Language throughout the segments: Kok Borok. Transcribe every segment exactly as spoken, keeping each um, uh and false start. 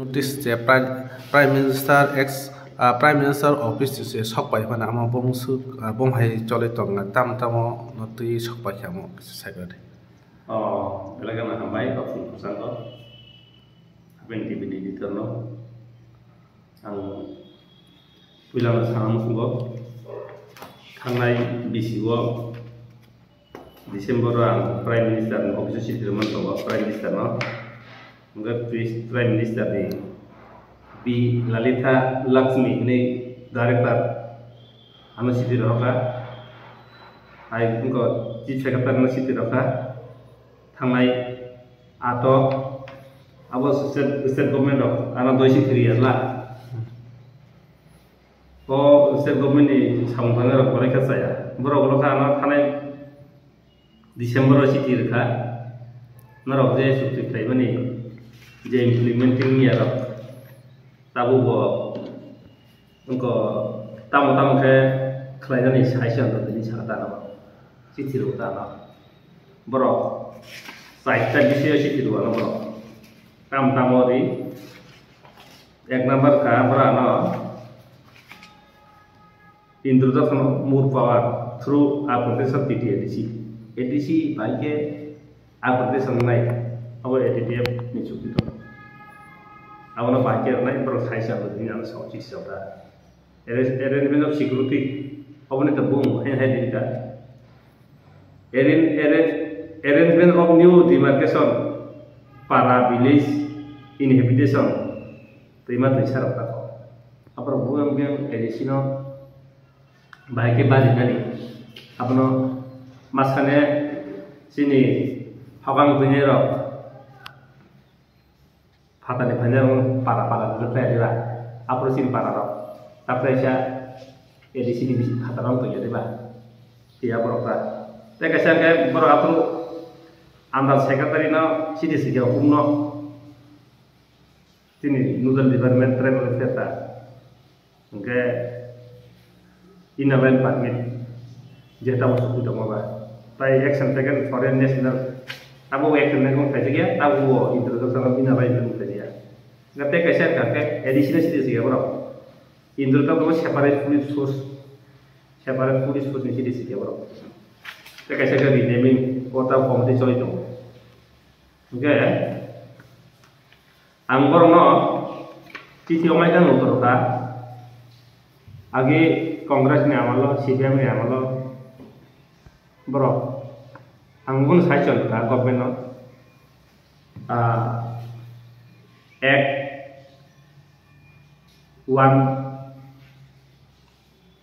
Notice je Prime, Prime Minister ex, ah, Prime Minister office se sok pai phano amo bumswk, ah, bum hai choli tongo, tam tamo no twi sok pai kha amo kisa sai bai. Oh, belai kheno hambai, kok sung kwchang kok. Abeng T V ni editor no. Ang puila no sana muchungo. Thangnai bisi o December o ang Prime Minister ni office o chithi rwmani tongo, Prime Minister no. Hwnkhe Pris-, Prime Minister ni B Lalitha Lakshmi hwnwi director ano chithi rohorkha. Hai wngkha Chief Secretary no chithi rohorkha. Thangnai ato abo state, state government rok ano doi chithi riyala. O state government ni samung tangnai rok belai khe chaya. Borok ulo kha ano thanai December o chithi rwkha. Norok je chukti khlaimani je implementing ya rok tabuk bo wngkha tamo tamo khe khlainani sai se hwnwi tini sakha ta no. Chithi rw ta no. Borok chaita bisingo chithi rw ano borok. Tamo tamo ri ek number kha borok ano introduction of more power through arbitration T T A D C. A D C bai khe arbitration nai abo A T T F ni chukti tongo. Abono bai khe rwnai borok sai se hwnwi tini ano sok chithi sok ta. Arrange-, arrangement of security, oboni to bung hai hai din ka. Arrange-, arrange-, arrangement of new demarcation, para, village, inhabitation, twima twisa rok tako. Aborok bung bung A D C no bahai khe bajinani. Abono masane chini hokang twinai rok. Phatani phainai rok para para rwkhlai diba? Aphuru chini para rok. Taphre sa A D C ni bisi phataro wng tongya diba? Phiya borok ta. Tei kaisa khe borok aphuru under secretary no city sikya hukung no. Chini nodal department tribal welfare ta. Hwnkhe inner line permit je tamo sukwi tongma ba. Tai action taken foreign national abo action taken khaijak ya, abo introduction of inner line permit khaijak ya. Hwnkhe tei kaisa wngkha khe A D C no city sikya borok. Introduction of separate police force, separate police force ni city sikya borok. Tei kaisa khe renaming o ta committee choli tongo. Hwnkhe ang borokno chithi omai khe nuktor kha. Agi Congress ni amalo, C P M ni amalo borok ang bono sai chon kha government no. Ah, Act one,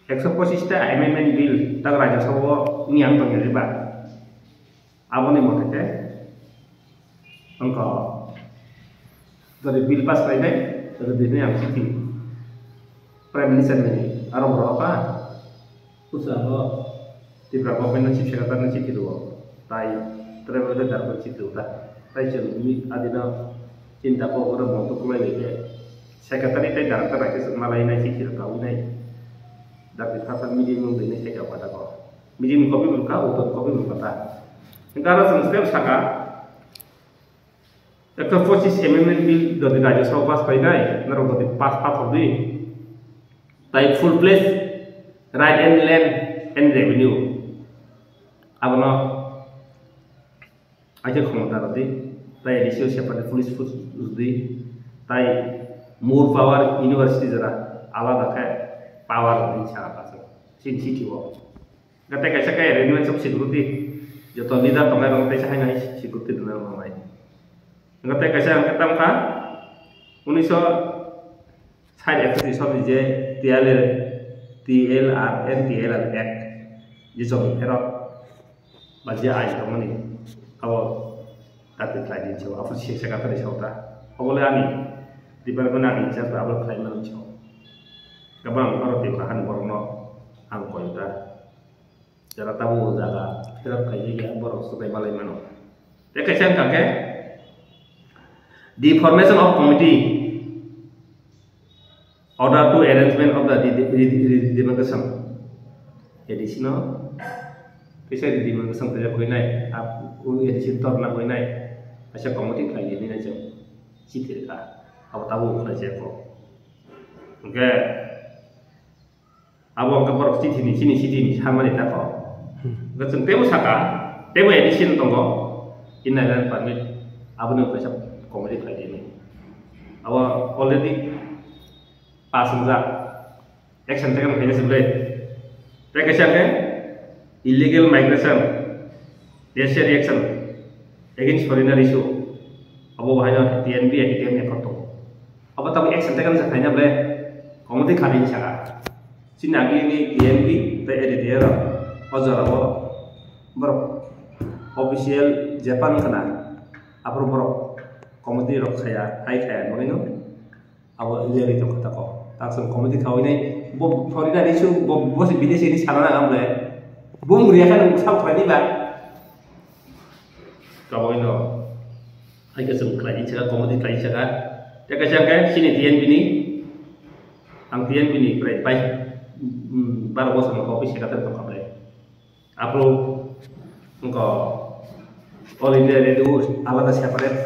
ekso pochis ta amendment bill tak Rajya Sabha o wngya wng tongya diba? Aboni mote khe wngkha jodi bill pass khlainai, jodi bini ang chithi Prime Minister ni aro borok kha pusa o Tripura government no chief secretary no chithi rwo, tai Tribal welfare ni chithi rwkha, tai chwng bini adino chinta kok oro montok kwlai bai khe secretary tai director bai khe malai nai chithi rwkha wngnai. Dakti thasa meeting wng twi nai khe kha pata kok. Meeting copy bo wngkha, uttor copy bo wngkha ta. Hwnkhe aro chwng step saka, ekso pochis amendment bill jodi Rajya Sabha pass khlainai, norok jodi pass pathor di, tai full fledged right and land and revenue. Abono Aike khomota rwdi, tai A D C o separate police force rwdi, tai more power university jora alada khe power rwdi sa kha chini city o. Hwnkhe tei kaisa khe arrangement of security, joto leader tongnai rok teisa hai hai security rwna nangnai. Hwnkhe tei kaisa hwnkhe tamo kha unisho side association ni je T L R, T L R and T L R Act je joto pherok ba je ain tongmani abo dakti khlai di chao, aphuru se saka tari chao ta. Obo le ani department ani in charge abo khlai mano chao. Gabang oro Tripura hani borokno ang koi ta. Jara tabuk o jaga pherok khlai ya borok swbai malai mano. Tei kaisa wngkha khe the formation of committee order to arrangement of the re-, re-, re-, redemarcation. A D C no kaisa redemarcation khaijak khainai, ap-, A D C torna khainai, kaisa committee khlai di hinwi chwng chithi rwkha. Abo tabuk khlaijak kok. Hwnkhe abo hwnkhe borok chithini, chini chithini samani tako. Hwnkhe chwng teibo saka, teibo addition tongo, inner line permit, aboni kaisa committee khlai di hinwi. Abo already pass wngjak. Action taken khaina se belai. Tei kaisa khe illegal migration, tertiary action against foreigner issue. Abo bahaino T N B, A T T M ekot tongo. Abo tabuk action taken se khaina belai committee khani saka. Chini agini T N B tei A T T M rok o jorao borok official Japan khna. Aphuru borok committee rok khaya, hai khaya bagwino. Abo leri tongkha tako. Tak chwng committee khawi nai, bo foreigner issue, bo, bo se bidesi ni sana na amle. Bo muriya kha nung sak khlai ni ba. Kaboi no. Hai ka chwng khlai ni chaka, committee khlai chaka. Te kaisa khe chini T N B ni, ang T N B ni prai bai, mm, baro bosor no office secretary tongkha bai. Aphuru wngkha All India Radio alada separate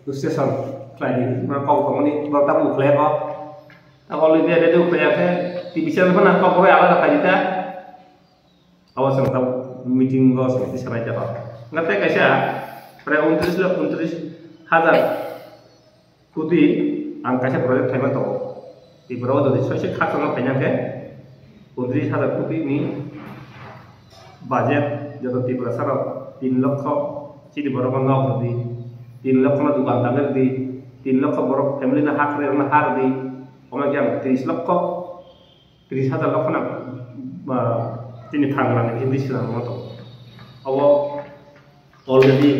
station khlai di, ma kok tongmani borok tabuk khlai kho. Abo All India Radio khlai khe T V channel phano kok bai alada khlai di ta. Abo chwng tabuk meeting o chwng tisa nai ta kho. Wngkha tei kaisa prai untris lakh untris hajar koti ang kaisa project khaima tongo. Tripura o jodi soise khakchangma phaina khe untris hajar koti ni budget joto Tripura sara tin lokho chini borok no nok rwdi, tin lokho no dukan tangwi rwdi, tin lokho borok family no ha kwrwi rok no ha rwdi, omo khe ang tris lokho tris hajar lokho na, ah, chini phangrani hindi swnamwi tongo. Abo already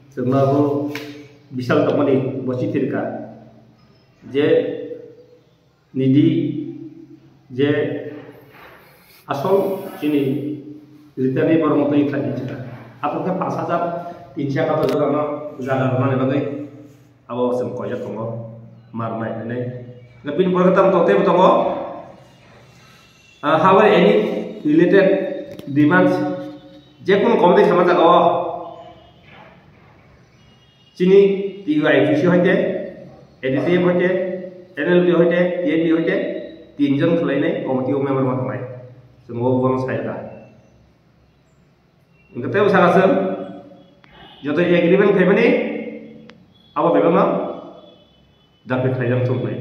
chwngno abo bisal tongmani bo chithi rwkha je nidi je asol chini return ni borok twi khlai di chwngno. Aphuru khe pash hajar tinso ekatur jora no jaga rwmani bagwi Abo chwng koijak tongo, mar mai hwnwi. Bini borok tamo tong teibo tongo. Ah, however, any related demands, je kono committee sama jaga o, chini T U I P C hoite, A D T F hoite, N L D hoite, T N D hoite, tinjon khwlainai committee o member ma tongnai. Chwng o bono sai kha. Hwnkhe teibo saka chwng, joto agreement khaimani abo bebakno dakhil khlaijak thung hwnwi.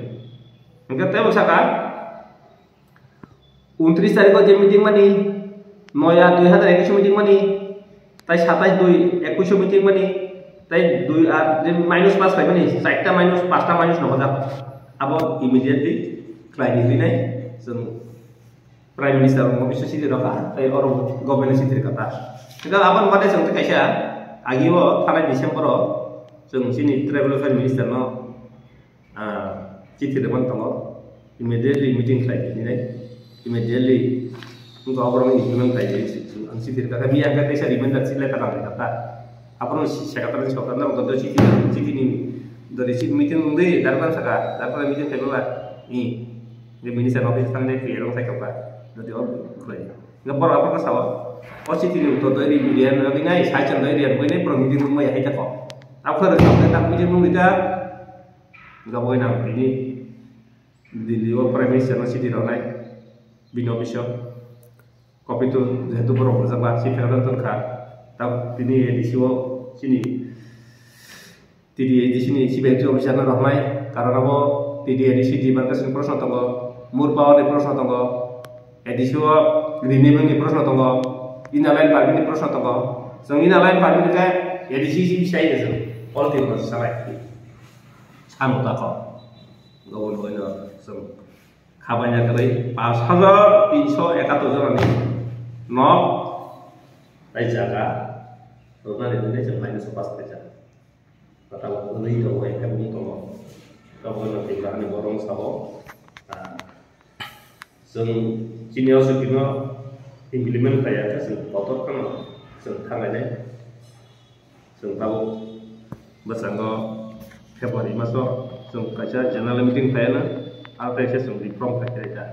Hwnkhe teibo saka, untris tarikho je meeting mani, noya dui hazar ekush meeting mani, tai satais dui ekush meeting mani, tai dui ar je minus pass khlaimani, charta minus, pasta minus nokojak. Abo immediately khlaidi hwnwi nai chwng Prime Minister office o sidi rokha, tei oro government o sidi rokha ta. Hingke aboni bade chwng tei kaisa agi o thanai December o chwng chini tribal welfare minister no, ah, chithi rwmani tongo, immediately meeting khlai di hinwi, immediately wngkha oborok implement khlai di hinwi ang chithi rwkha, miya hwnkhe kaisa reminder letter rok rwkha ta. Aphuru secretary ni sokha norok joto chithi, chithi ni dori chief meeting wngwi darpan saka, darpan meeting khlai baba ni. Hingke minister office thangwi P R O sai tongkha, jodi o khlai. Hingke borok aphuru sao, o chithi ni uttor doi ri, ri, ri, ri, nai, sai chwng doi ri, ri, nai, borok meeting room bai hai tako. Aphuru tak meeting room ita, hingke bo nang tini Delhi o Prime Minister no chithi rwnai, bini office o. Copy to jehetu borok rwjakma, chief secretary tongkha, tak tini A D C o chini T D A D C ni chief executive officer no rohornai, karon abo T D A D C demarcation ni proshno tongo, Murpao ni proshno tongo, A D C o renewal ni proshno tongo, inner line permit ni proshno tongo. Chwng inner line permit khe A D C si sai de chwng, all team no salai. Sano tako. Gobon hoino chwng khabaina kwrwi pash hajar tinso ekatur jona ni nok tei jaga rwnani hwnwi chwng minus o pass khlaijak. Tabuk wngwi tongo, ekta wngwi tongo. Tabukno Tripura ni borok sabo, ah, chwng chini o chukino implement khlaiya khe chwng kotor kheno chwng thanglainai. Chwng tabuk bwskango February maso chwng kaisa general meeting khlaiya, aro tei se chwng reform khlai khe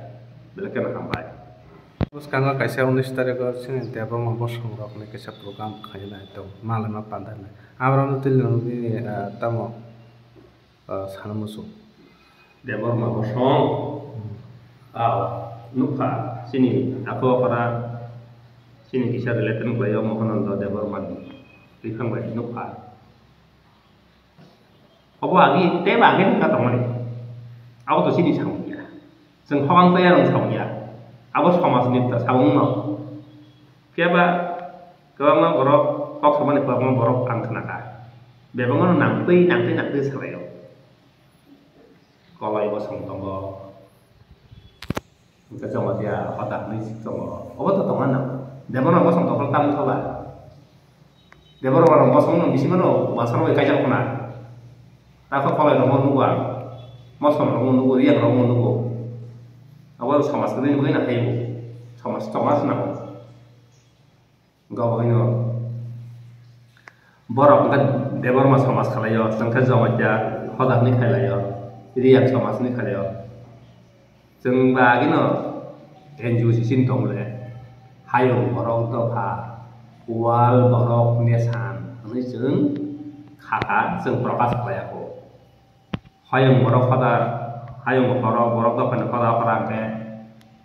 belai kheno hambai. Bwskango kaisa unis tarikh o chini Debbarma bosong rokni kaisa program khlainai tong malai ma pandai nai. Amrano twi nang bini, ah, tamo, ah, sana muchung. Debbarma bosong. Ah, nukha, chini ako para, chini kisa related wngkhlaio Mohananda Debbarma ni bwkhang bai nukha. Obo agi, tei ba agi nukha tongmani. Abo to chini samung ya. Chwng hokang tei arong samung ya. Abo somaj ni ta samung no. Phiya ba kwbangma borok kok samani kwbangma borok ang khnakha. Bebak no nangtwi, nangtwi, nangtwi salaio. Koloi bosong tongo. Hwnkhe Jamatia hoda hwnwi tongo. Obo to tongma nang. Debbarma bosong tongphuru tamo thola. Debbarma rok bosong no bisingo no uansukma bai kaijak khna. Takhe koloi rokno nugo ang. Mosong rokno nugo, riyang rokno nugo. Abo samaj kwrwini bagwi nang khe bo. Samaj tongma se nango. Gobagwino borok hwnkhe Debbarma samaj khwlaio, chwngkhe Jamatia hoda hwnwi khailaio, Riyak samaj hwnwi khailaio. Chwng bagwino N G O sisini tongmole, hayung borok dopha, wal borok nesan hwnwi chwng khakha, chwng prokash khlaiya kho. Hayung borok hoda, hayung borok, borok dophani hoda okra hwnkhe,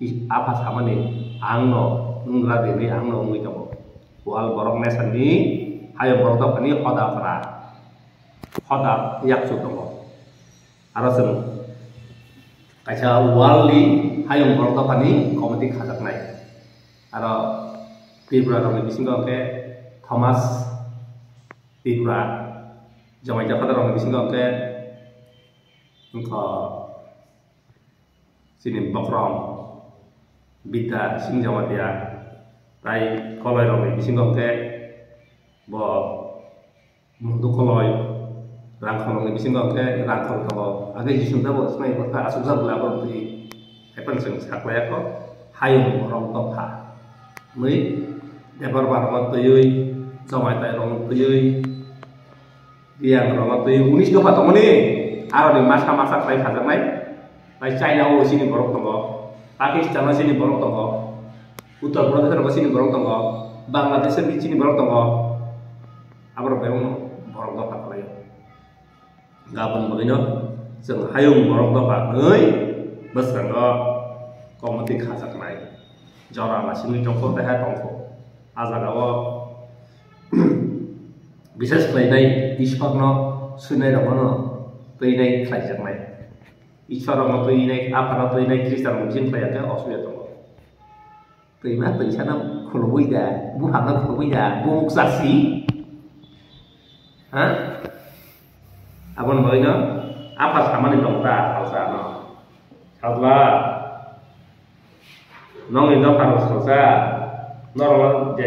is-, apha samani, "Ang no wnggra," hinwi ang no wngwi tongo. Wal borok nesani, hayung borok dophani hoda okra, hoda yakchu tongo. Aro chwng kaisa wal ni hayung borok dophani committee khajaknai. Aro Tripura rokni bisingo hwnkhe Thomas Tripura, Jamatia hoda rokni bisingo hwnkhe wngkha chini Bokrom, Bidya Singh Jamatia, tai koloi rokni bisingo hwnkhe bo Mundu koloi, Rangkhol rokni bisingo hwnkhe Rangkhol tongo. Age jisung tabo swmai bwkha asukjak bwla abo twi. Haiphano chwng saklaiya kho, hayung borok dopha hwnwi Debbarma rokno twiwi, Jamatia rokno twiwi, Riyang rokno twiwi unis dopha tongmani, aroni masa masa khlai khajaknai. Tai China o chini borok tongo, Pakistan o chini borok tongo, Uttar Pradesh o chini borok tongo, Bangladesh o chini borok tongo. Aborok bebakno borok dopha khlaio. Gabon bagwino chwng hayung borok dopha hwnwi bwskango committee khajaknai. Jora naisingwi tongkho, taiha tongkho. A jagao bisas khlainai Ishwarno swinairokno twinai khlaijaknai. Ishwarrokno twinai, Aphano twinai, Khristanrok bising khlaiya khe osubida tongo. Twima twisano khulugwi da, buphangno khulugwi da, bumuk chasi. Ha? Aboni bagwino apha samani tong ta, salsa ano. Sajla, nongni dopharok salsa, norok je,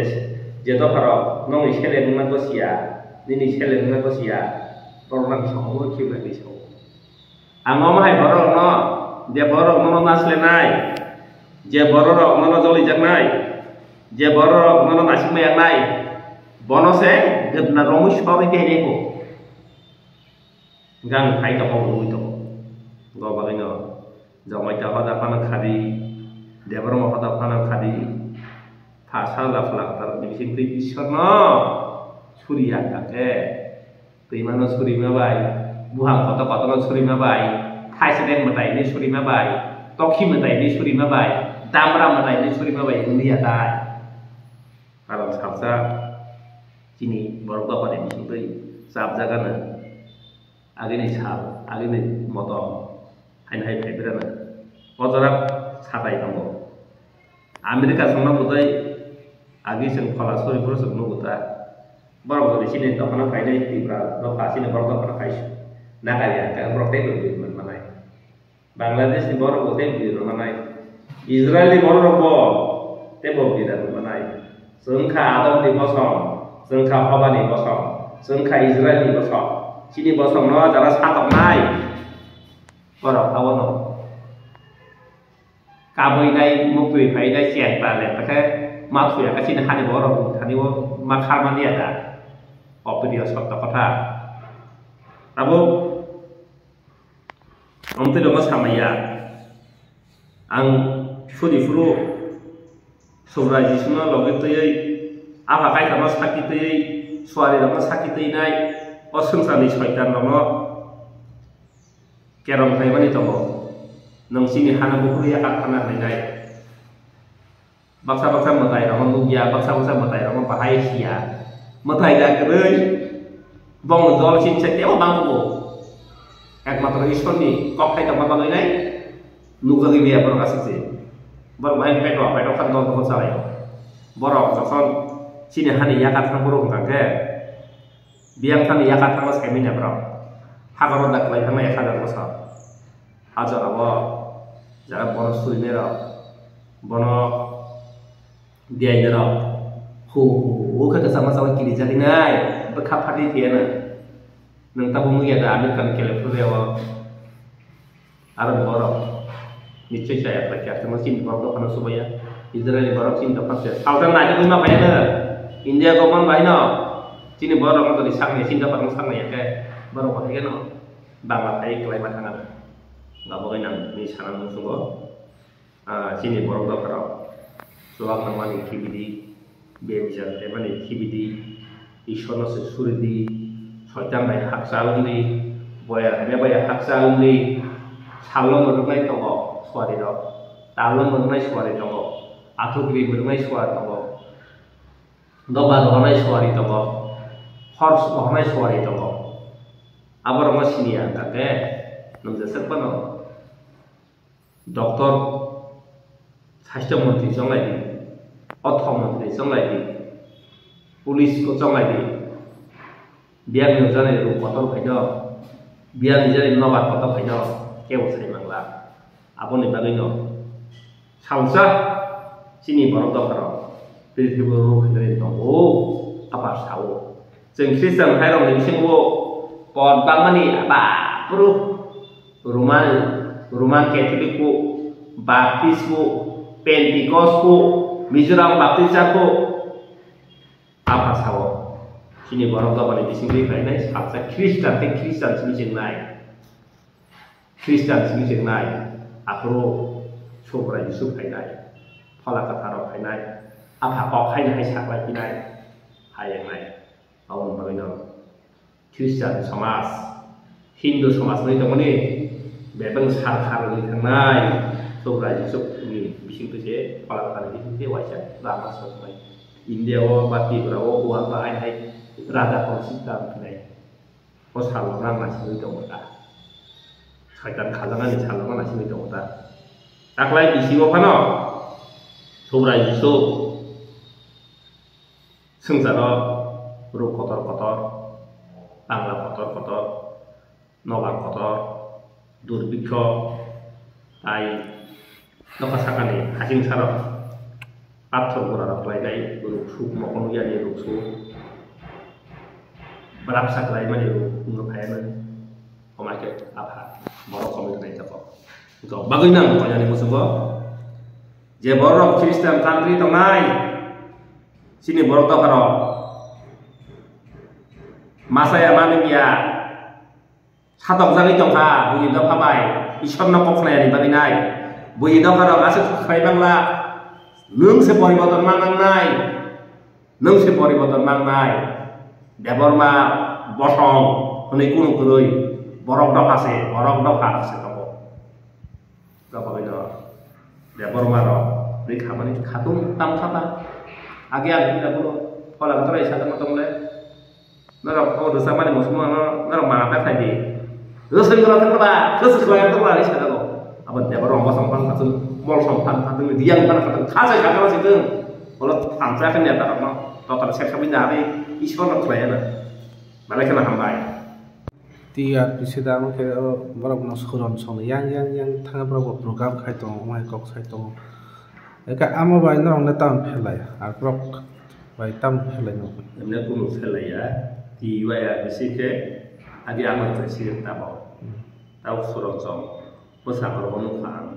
je dopharok nongni seleng wngna gosiya, nini seleng wngna gosiya, borok nang sao, khibai ni sao. Ang omo hai bororokno, je bororok nono naslenai, je bororok nono jolijaknai, je bororok nono nasikma yaknai, bono se gwdna romwi sorwi tei rego. Gang phai tongo, romwi tongo. Go bagwino Jamatia hoda phano khadi, Debbarma hoda phano khadi, phasa lafla kwtal ni bisingtwi Ishwarno suriya kha khe. Twimano surima bai, buhang kotor kotorno surima bai, thaisene mwtaini surima bai, tokhi mwtaini surima bai, damra mwtaini surima bai wngya tai. Karon salsa chini borok dophani bisingtwi chapjagano agini sal, agini motom haino hai phaibrana. O jora satai tongo. America songno bwtwi agi chwng phola sori phuru chwng nugo ta. Borok jodi chini dophano phainai Tripura dopha chini borok dophano phai Nagalia hwnkhe borok teibo bwrwi rwmanai. Bangladesh ni borok bo teibo bwrwi rwmanai. Israel ni borok rok bo teibo bwrwi rwmanai. Chwng kha Adam ni bosong, chwng kha Hoba ni bosong, chwng kha Israel ni bosong. Chini bosong no jara satoknai. Borok abono. Kabui nai, muktwi phai nai, chiyang ta le, ta khe ma thuya khe chini hani borok thani o ma kharmani ya da. Opriyo sotto kotha. Tabuk, omtwi rokno samaya. Ang suri phuru Subrai Jisuno logi twiwi, Apha Kaitorno sakhi twiwi, suari rokno sakhi twi nai, o swngcharni soitan rokno Kerong khlaimani tongo. Nwng chini hana buphuru yakar thangna hwnwi nai. Baksa baksa mwtai rokno nukya, baksa baksa mwtai rokno bahai siya. Mwtai da kwrwi, bongni dol sini se tebo bang tugo. Ekmatro Ishwarni kok khai tongma bagwi nai nukjagwi maya borok aswk se. Borok bahai peto peto khan dol dol chalai. Borok jokhon chini hani yakar thang borok hwnkha khe, biyang thani yakar thango saimanya borok. Hagoro da kwlai thangma ek hajar bosor. Ha jorao jara bono surinai rok, bono diyainai rok, hu hu hu khe kwchangma changma kiri jarinai, bwkha phatwi thiyana. Nwng tabuk nukya da American California o? Aro borok nichoi chaya khlai khe, aswkno chini borok dophano subaiya. Israel ni borok chini dopha se salsa nai wngma phaiya na. India government bai no chini borok no toni sakni chini dopha no sakni ya khe borok bo hai no Bangla phai kwlai ma thanga na. Nga bo nang ni sana nung sungo. Ah, chini borok dopharok chuwak nangmani khibidi, bebijak khlaimani khibidi, Ishwarno se suridi, Soitan bai hakchal wngdi, boya hamya bai hakchal wngdi, salno mwrwknai tongo suarirok, talno mwrwknai suari tongo, athukri mwrwknai suari tongo, doba rohornai suari tongo, hor rohornai suari tongo. Aborokno siniya hwnkha khe nwng jeswk phano Doctor, sasthya montri chonglai di, ortho montri chonglai di, police ko chonglai di, biyang ni jani ruk kotor phaino, biyang ni jani nobar kotor phaino, kebo sai mangla. Aboni bagwino salsa chini borok dopharok prithibo ruk hinwi tongo, apa sao. Chwng Christian hairokni bisingo pot bangmani baphuru Roman, Roman Catholic bo, Baptist bo, Pentecost bo, Mizoram Baptist jak bo, apha sao. Chini borok dopharni bisingtwi khlainai salsa Christian tei Christian simi chengnai. Christian simi chengnai, aphuru Subrai Jisu phainai, Phola Kwtharrok phainai, apha kok haino hai saklai phinai, hai wngnai. Aboni bagwino Christian somaj, Hindu somaj wngwi tongmani bebeng sar kharwi thangnai, Subrai Jisuni bisingtwi se, Phola Kwtharni bisingtwi se waisa lama soknai. India o ba Tripura o uaha bahai hai raja kongsita wngphinai. O salno nang naisingwi tongo ta. Soitan khajaknani salno nang naisingwi tongo ta. Taklai bisingo phano Subrai Jisu swngcharo ruk kotor kotor, bangla kotor kotor, nobar kotor, durbikho, tai nokha sakani hasing sarok pathor gura rok khlainai ruksu, mokol nukya ni ruksu, bwrapsa khlaimani ruk wngwi phaianani, omo hai khe apha borok komoi rwnai tabok. Wngkha bagwi nang koinani muchungo je borok Christian country tongnai, chini borok dopharok masa ya manwi ya. Satokjagwi tongkha buini dopha bai, Ishwarno kok khnayani bagwi nai. Buini dopharok aswk khlai mangla, nwng se poriborton mang nangnai, nwng se poriborton mangnai. Debbarma bosong hwnwi kunu kwrwi, borok dopha se, borok dopha se tongo. Tobogwino Debbarma rok rikhamani khatung tamkha ba. Age ang hwnwi abo Phola Kwthar bai sajakma tong le. Norok o rwchapmani muchungma no norok mana ta khlai di. Rwchapmani kwthar ba, rwchap khlai tong ba hinwi sajago. Abo Debbarma bosong phang khatung, mol song phang khatung, riyang phang khatung, kha sai kha kha sitwng. Olo thansa khe neta rokno total sekha bini ari Ishwar no khlai ya na. Belai kheno hambai. T R P C da wngkhe o borokno suron songni yang yang yang thangwi borok bo program khai tongo, wngmani kok sai tongo. Eka amo bai norokno tamo phelai, aro borok bai tamo phelai no. Emne kunu phelai ya, T Y R P C khe agi amo president tamo. Tamo suron song. Bwskango rwkha nukha ang.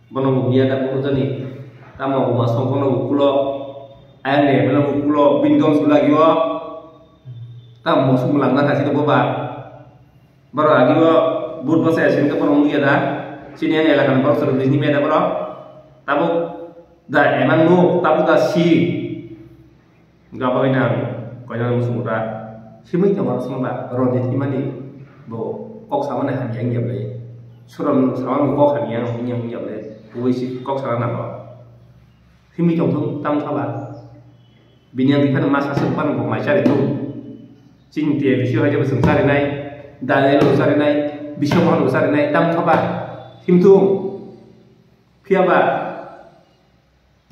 Bono bo miya da bono jani. Tamo bo masong bono bo kulo. Ayang de bono bo kulo bini dol sulagi o. Tamo mosong mwlang na kasi bo ba. Boro agi o but bwsa ya sini bono nukya da. Sini ang elaka ni borok soro bini miya da boro. Tamo da emang nuk tamo da si. Gabagwi nang koinani muchungo ta simi tongma songba roni thwimani bo kok samani hamya wngya ble. Suram sawan kok hamya, hamya, hamya, le, bui si kok sana nango. Himi tong thung, tam thaba. Bini ang iphano ma sasuk pano bo mai chari thung. Chini T I B C hai jabo chwng chari nai, Daniel bo chari nai, Biswa Mohan bo chari nai, tam thaba. Him thung. Phiya ba,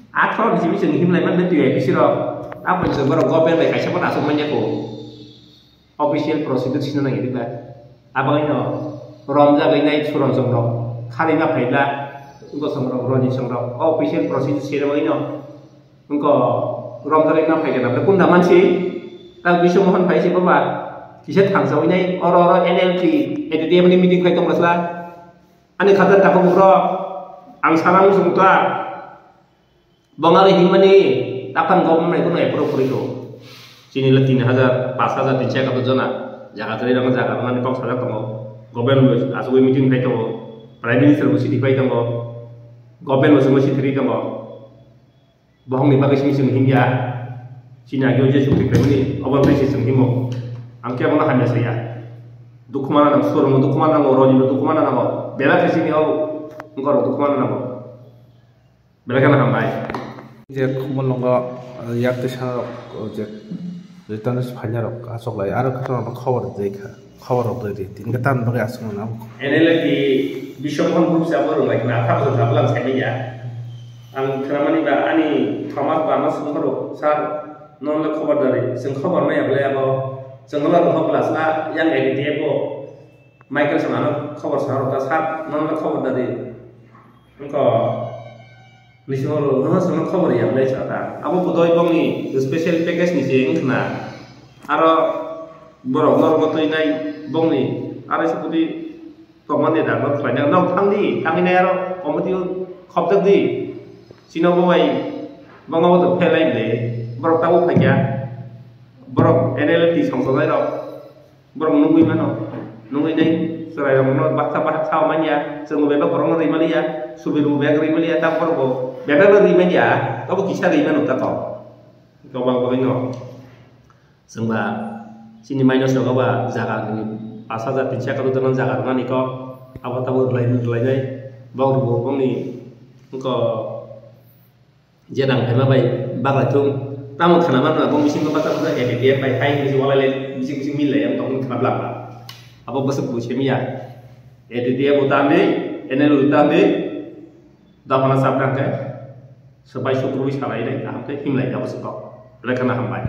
athro ni simi chwng himlai man T I B C rok. Aboni chwng borok government bai kaisa phano aswk manya kho. Official procedure sina nang iri ba. Abangino romjagwi nai suron songrok. Khari ma phaila, wngko songrok, roni songrok. Official procedure sina bagwino. Wngko romjagwi ma phaila, nabla kunda mansi. Ta Biswa Mohan phai se baba. Kisa thangsawi nai, oro oro N L T, A D D M ni meeting khai tong basla. Ani khata tako bukro, ang sana muchung ta. Bongari himani, tapan government bai kono approve kori to. Chini le tin hajar, pas hajar, tin hajar kato jona. Jaga tari rang jaga rang ni kok sajak tongo. Government bai asugwi meeting khai tongo. Prime Minister bo sidi khai tongo. Government bo simo sidi ri tongo. Bohong ni bagwi sini sini himya. Chini agyo je chukti khai mani, obo bai se sini himo. Ang khe bono hamya saya. Dukhu mana nang, suromo dukhu mana nang, rojino dukhu mana nang. Bela khai sini o, ngoro dukhu mana nang. Belai kheno hambai. Je Khumulwngo, eh, yak twi sana rok, oh, je return phaina rok achuk lai, aro khe rok khobor rwdi kha, khobor rok rwdi, tini khe tamni bagwi aswk mano. N L A T Biswa Mohan group se abo rwng lai khna, atharo jwng kha bwlang sai manya. Ang khna mani ba ani Thomas ba ano swng pharo, "Sir, non le khobor da ri, chwng khobor maya bwle abo, chwng no rwng kha bwla sla yang A D T F o." Michael se ano khobor sa rw ta, "Sir, non le khobor da ri." Wngkha, "Nisi horo, nono chwngno khobor ya," hwnwi sa ta. Abo bodoi bongni special package ni se wngkhna. Aro borok norok twi nai bongni, aro se kwtwi tongmani dak no khlaina, "Nok thang di, thangwi nai aro committee o khopjak di. Chino bo bai, bo ma bo to phelai le, borok tabuk phaikya, borok N L T songchonai rok." Borok nugwi mano, nugwi nai chwrairokno baksa bahak sao manya, chwngbo bebak borokno rwi maliya, subirbo bebak rwi maliya, ta borokbo bebakno rwi manya, abo kisa rwi mano ta kok. Kok bang bagwino chwngba chini minus rogo ba jaga ni pas hajar tin hajar kato jaga rwnani kok, abo tabo rwlai rwlainai, borokbo bongni wngkha. Je rang phaima bai baglai thung, tamo khna mano, bo bisingo bachajak A D T F bai hai hinwi walai lai, bising bising mil lai, ang tongmani khna bwla. Abo bwswk bui simi ya. A D T F bo ta di, N L O ta di, dophano chap rang khe, swbai sukrubwi salai nai, kaham khe himlai ya bwswk kok. Belai kheno hambai.